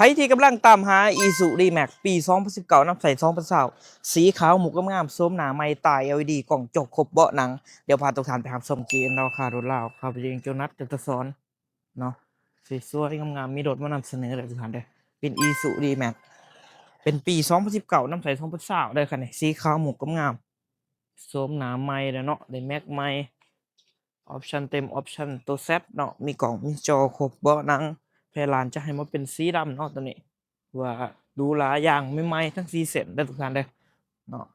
ໃຜທີ່ກຳລັງຕາມຫາ Isuzu D-Max ປີສອງພັນສິບເກົ້າ ນຳໃຊ້ສອງພັນຊາວ ສີຂາວໝົກງາມໆ ໂສມໜ້າໃໝ່ ຕາ ແອລອີດີ ກ້ອງຈໍຄົບ ເບາະໜັງ, ດຽວພາທຸກທ່ານໄປຮັບຊົມເກມລາຄາລົດລາວ ຂ້າພະເຈົ້າເອງ ໂຈນັດ ຈັນທະສອນ ເນາະ. ສວຍໆ ງາມໆ ມີລົດມານຳສະເໜີເດີທຸກທ່ານເດີ. ເປັນ Isuzu D-Max ເປັນປີສອງພັນສິບເກົ້າ ນຳໃຊ້ສອງພັນຊາວເດີຄັນນີ້ ສີຂາວໝົກງາມໆ ໂສມໜ້າໃໝ່ແລ້ວເນາະ, ໄດ້ແມັກໃໝ່ ອອບຊັນເຕັມ ອອບຊັນໂຕ Z ເນາະ, ມີກ້ອງ ມີຈໍຄົບ ເບາະໜັງ ແຜ່ນລານຈະໃຫ້ມາເປັນສີດຳເນາະ ໂຕນີ້ ວ່າຫຼູຫຼາ ຢາງໃໝ່ໆ ທັງສີ່ເສັ້ນເດີທຸກທ່ານເດີເນາະ.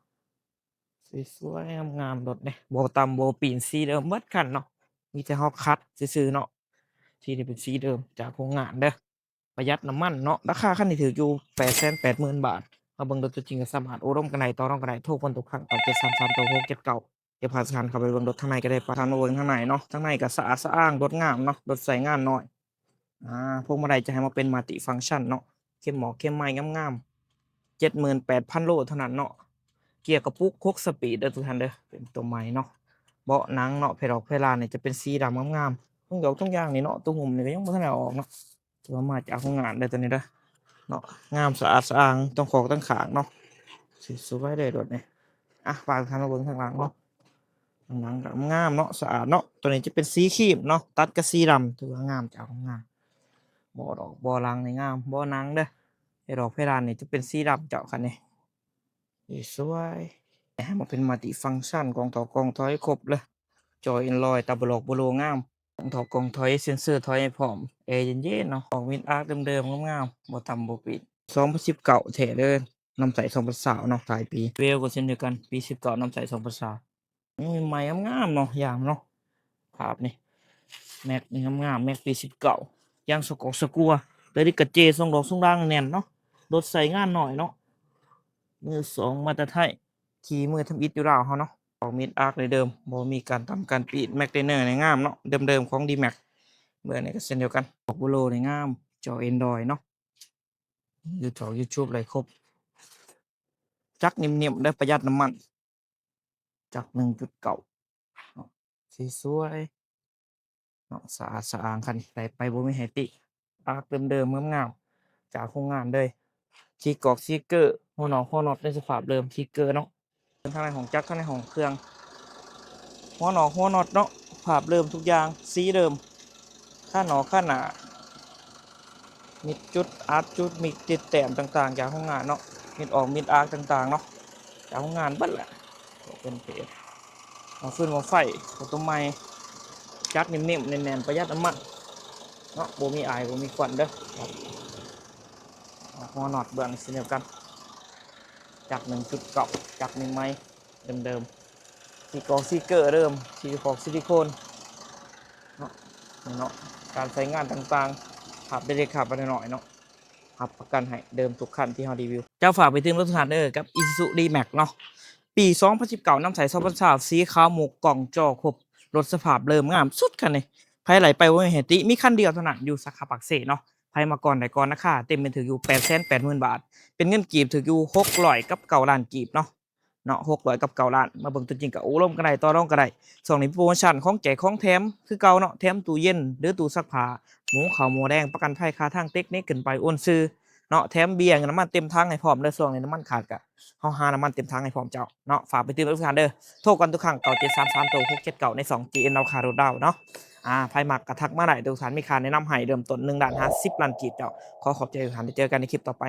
ສວຍໆ ງາມໆ ລົດນີ້ ບໍ່ຕຳບໍ່ປີ້ນ ສີເດີມເບິດຄັນເນາະ, ມີແຕ່ເຮົາຂັດຊື່ໆ ເນາະ, ທີ່ນີ້ເປັນສີເດີມຈາກໂຮງງານເດີ. ປະຢັດນ້ຳມັນເນາະ. ລາຄາຄັນນີ້ຖືກຢູ່ ແປດແສນແປດໝື່ນ ບາດ. ມາເບິ່ງລົດຕົວຈິງກໍສາມາດໂອ້ລົມກັນໄດ້ ຕໍ່ລອງກັນໄດ້, ໂທເພິ່ນທຸກຄັ້ງ ເກົ້າເຈັດສາມສາມ ເກົ້າຫົກເຈັດເກົ້າ. ດຽວພາທ່ານເຂົ້າໄປເບິ່ງລົດທາງໃນກໍໄດ້ ພາທ່ານມາເບິ່ງທາງໃນເນາະ. ທາງໃນກໍສະອາດສະອ້າງ ລົດງາມເນາະ, ລົດໃຊ້ງານໜ້ອຍ. ອາ ພວງມາໄດຈະໃຫ້ມາເປັນ Multifunction ເນາະ, ເຂັມໝໍ້ເຂັມໄມ້ງາມໆ ເຈັດໝື່ນແປດພັນໂລເທົ່ານັ້ນເນາະ. ເກຍກະປຸກຫົກສະປີດເດີທຸກທ່ານເດີ, ເປັນຕົວໃໝ່ເນາະ. ເບາະໜັງເນາະ, ແຜ່ນດອກແຜ່ນລານນີ້ຈະເປັນສີດຳງາມໆ. ທຸງດອກທຸງຢາງນີ້ເນາະ, ຕົວຫຸ້ມນີ້ກໍຍັງບໍ່ທັນໄດ້ອອກເນາະ. ຖືວ່າມາຈາກໂຮງງານເດີຕົວນີ້ເດີເນາະ, ງາມສະອາດສະອ້າງ ທັງຂອບທັງຂ້າງເນາະ, ສວຍໆ ເລີຍລົດນີ້. ອ່ະ ພາທ່ານມາເບິ່ງທາງຫຼັງເນາະ, ທາງຫຼັງກໍງາມເນາະ, ສະອາດເນາະ. ຕົວນີ້ຈະເປັນສີຄຣີມເນາະ, ຕັດກັບສີດຳ, ຖືວ່າງາມຈາກໂຮງງານ. ເບາະດອກເບາະຫຼັງນີ້ງາມ, ເບາະໜັງເດີ. ແຜ່ນດອກແຜ່ນລານນີ້ຈະເປັນສີດຳເຈົ້າຄັນນີ້. ນີ້ສວຍ ໃຫ້ມາເປັນ Multifunction ກອງຖອກກອງຖອຍຄົບເລີຍ, ຈໍ Android ຕາບະຫຼອກບະໂລງາມ, ກອງຖອກກອງຖອຍ ເຊັນເຊີຖອຍໃຫ້ພ້ອມ, ແອເຢັນໆ ເນາະ. ອອກມິດອາກເດີມໆ ງາມໆ ບໍ່ຕຳບໍ່ປີ້ນ ສອງພັນສິບເກົ້າ ແທ້ເດີ, ນຳໃຊ້ສອງພັນຊາວເນາະ, ຫຼາຍປີ. ເວວກໍເຊັ່ນດຽວກັນ, ປີສິບເກົ້າ ນຳໃຊ້ສອງພັນຊາວ. ໂອ້ຍ ໃໝ່ງາມໆ ເນາະ, ຢາງເນາະ, ພາບນີ້ ແມັກນີ້ງາມໆ ແມັກປີສິບເກົ້າ, ຢາງສະກອກສະກົວ ເລີຍ ກະເຈ ສອງດອກສອງດາງແໜ້ນເນາະ, ລົດໃຊ້ງານໜ້ອຍເນາະ, ມືສອງມາແຕ່ໄທ, ຂີ່ມືທຳອິດຢູ່ລາວເຮົາເນາະ. ອອກມິດອາກເດີມ, ບໍ່ມີການຕຳການປີ້ນ, ແມັກໄດເນີນີ້ງາມເນາະ, ເດີມໆ ຂອງ D-Max. ເບື້ອງນີ້ກໍເຊັ່ນດຽວກັນ, ອອກໂບໂລນີ້ງາມ, ຈໍ Android ເນາະ, ຢູ່ເທົ່າ YouTube ໄດ້ຄົບ. ຈັກນິ່ມໆ ເດີ ປະຢັດນ້ຳມັນ, ຈັກໜຶ່ງຈຸດເກົ້າ ເນາະ, ສວຍໆ ເນາະ, ສະອາດສະອ້າງ, ຄັນໄດ້ໄປບໍ່ມີໃຫ້ຕິ, ອາກເດີມໆ ງາມໆ ຈາກໂຮງງານເລີຍ. ສະຕິກເກີ້ ຫົວນອກຫົວນັອດໃນສະພາບເດີມ, ສະຕິກເກີ້ເນາະ. ເບິ່ງທາງໃນຫ້ອງຈັກ, ທາງໃນຫ້ອງເຄື່ອງ, ຫົວນອກຫົວນັອດເນາະ, ພາບເດີມທຸກຢ່າງ, ສີເດີມ. ຄານອກຄານໜ້າ, ມິດຈຸດອັດຈຸດ, ມິດຕິດແຕ້ມຕ່າງໆ ຈາກໂຮງງານເນາະ, ມິດອອກມິດອາກຕ່າງໆ ເນາະ, ຈາກໂຮງງານເບິດແຫຼະ. ເປັນເພດ ໝໍ້ຟືນໝໍ້ໄຟ ໂຕໃໝ່, ຈັກນິ່ມໆ ແໜ້ນໆ ປະຢັດນ້ຳມັນເນາະ, ບໍ່ມີອາຍບໍ່ມີຄວັນເດີ. ຫົວນັອດເບື້ອງນີ້ເຊັ່ນດຽວກັນ, ຈັກໜຶ່ງຈຸດເກົ້າ, ຈັກໃໝ່ໆ ເດີມໆ, ສະຕິກເກີ້ເດີມ, ສະຕິກເກີ້ຊິລິໂຄນເນາະ. ນີ້ເນາະ, ການໃຊ້ງານຕ່າງໆ, ພາບເລັກໆ ພາບນ້ອຍໆ ເນາະ, ຮັບປະກັນໃຫ້ເດີມທຸກຄັນທີ່ເຮົາຣີວິວ. ຈະຝາກໄປເຕືອນທຸກທ່ານເດີ ກັບ Isuzu D-Max ເນາະ, ປີສອງພັນສິບເກົ້າ ນຳໃຊ້ສອງພັນຊາວ ສີຂາວໝົກ ກ້ອງຈໍຄົບ, ລົດສະພາບເດີມງາມສຸດຄັນນີ້. ໃຜໄລ່ໄປບໍ່ມີໃຫ້ຕິ, ມີຄັນດຽວເທົ່ານັ້ນ ຢູ່ສາຂາປາກເຊເນາະ. ໃຜມາກ່ອນໄດ້ກ່ອນ, ລາຄາເຕັມແມ່ນຖືກຢູ່ ແປດແສນແປດໝື່ນ ບາດ, ເປັນເງິນກີບຖືກຢູ່ ຫົກຮ້ອຍກັບເກົ້າລ້ານກີບເນາະ. ເນາະ ຫົກຮ້ອຍກັບເກົ້າລ້ານ, ມາເບິ່ງຕົວຈິງກໍໂອ້ລົມກັນໄດ້, ຕໍ່ລອງກັນໄດ້. ຊ່ວງນີ້ມີໂປຣໂມຊັນ ຂອງແຈກຂອງແຖມຄືເກົ່າເນາະ, ແຖມຕູ້ເຢັນ ຫຼື ຕູ້ຊັກຜ້າ, ໝູເຂົ້າໝໍ້ແດງ, ປະກັນໄພຄ່າທາງເຕັກນິກຂຶ້ນໄປໂອນຊື່ເນາະ, ແຖມເບຍ ນ້ຳມັນເຕັມຖັງໃຫ້ພ້ອມເດີ. ຊ່ວງນີ້ນ້ຳມັນຂາດກະ ເຮົາຫານ້ຳມັນເຕັມຖັງໃຫ້ພ້ອມເຈົ້າເນາະ. ຝາກໄປເຕືອນທຸກທ່ານເດີ, ໂທກ່ອນທຸກຄັ້ງ ເກົ້າເຈັດສາມສາມ ເກົ້າຫົກເຈັດເກົ້າ ໃນຊ່ອງ GN ລາວຄ້າລົດລາວເນາະ. ອ່າ ໃຜມັກກໍທັກມາໄດ້, ທຸກທ່ານມີຄ່າແນະນຳໃຫ້ເລີ່ມຕົ້ນໜຶ່ງລ້ານຫ້າສິບລ້ານກີບເຈົ້າ. ຂໍຂອບໃຈທຸກທ່ານ, ໄດ້ເຈີກັນໃນຄລິບຕໍ່ໄປ.